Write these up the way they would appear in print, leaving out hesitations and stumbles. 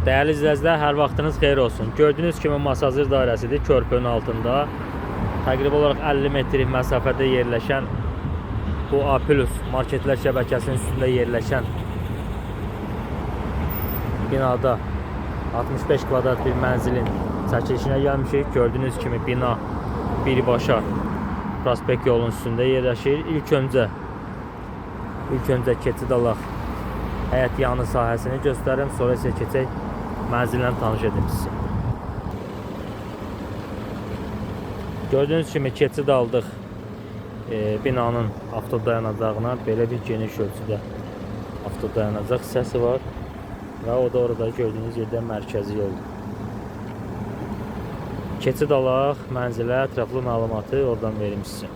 Dəyərli izləyicilər, hər vaxtınız xeyir olsun. Gördüyünüz kimi Masazır dairəsidir, körpünün altında. Təqribi olaraq 50 metr məsafədə yerləşən bu A+ marketlər şəbəkəsinin üstündə yerləşən binada 65 kvadrat bir mənzilin çəkilişinə gəlmişik. Gördüyünüz kimi bina birbaşa prospekt yolunun üstündə yerləşir. İlk öncə keçid alaq həyət yanı sahəsini göstərim, sonra isə keçək mənzillə tanış edim sizi. Gördüyünüz kimi keçid aldıq binanın avtodayanacağına. Belə bir geniş ölçüdə avtodayanacaq hissəsi var və o da orada gördüyünüz yerdə mərkəzi yoldur. Keçid alaq mənzilə, ətraflı məlumatı oradan verim sizə.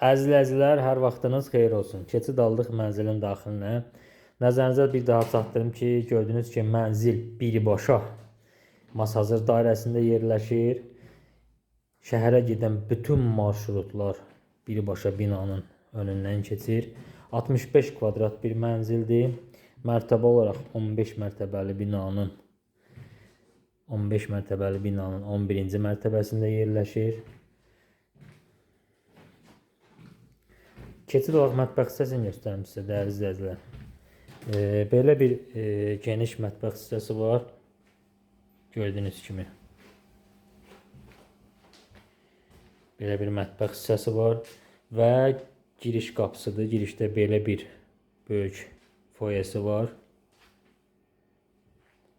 Əziz izləyicilər, hər vaxtınız xeyir olsun. Keçid aldıq mənzilin daxilinə. Nəzərinizə bir daha çatdırım ki, gördüyünüz kimi mənzil birbaşa Masazır dairəsində yerləşir. Şəhərə gedən bütün marşrutlar birbaşa binanın önündən keçir. 65 kvadrat bir mənzildir. Mərtəbə olaraq 15 mərtəbəli binanın 15 mərtəbəli binanın 11-ci mərtəbəsində yerləşir. Keçid olaraq mətbəx hissəsini göstərim sizə, dəyərli izləyicilər. Belə bir geniş mətbəx hissəsi var. Gördüyünüz kimi. Belə bir mətbəx hissəsi var və giriş qapısıdır. Girişdə belə bir böyük foyesi var.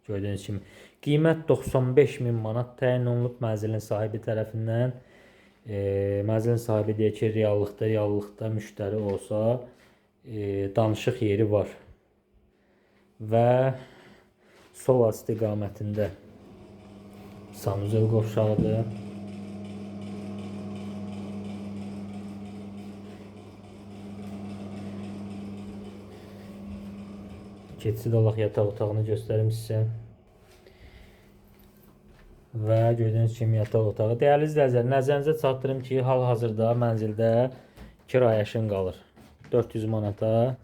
Gördüyünüz kimi. Qiymət 95 min manat təyin olunub mənzilin sahibi tərəfindən. Mənzilin sahibi deyir ki, reallıqda müştəri olsa danışıq yeri var. Və sol istiqamətində sanuzel qovşağıdır. Keçid alaq yataq otağını göstərim sizə. Və gördüyünüz kimi yataq otağı. Dəyərli izləyicilər, nəzərinizə çatdırım ki, hal-hazırda mənzildə kirayəşin qalır. 400 manata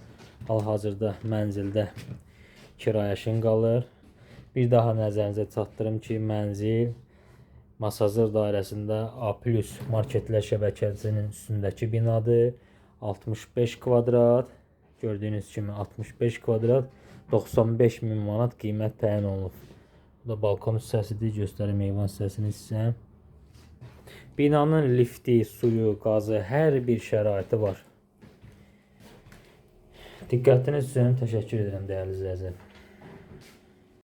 hal-hazırda mənzildə kirayəşin qalır. Bir daha nəzərinizə çatdırım ki, mənzil Masazır dairəsində A+ marketlər şəbəkəsinin üstündəki binadır. 65 kvadrat. Gördüyünüz kimi 65 kvadrat 95 min manat qiymət təyin olunub. Bu da balkon hissəsidir. Göstərim eyvan hissəsini sizə. Binanın lifti, suyu, qazı, hər bir şəraiti var. Diqqətiniz üçün təşəkkür edirəm dəyərli izləyicilər.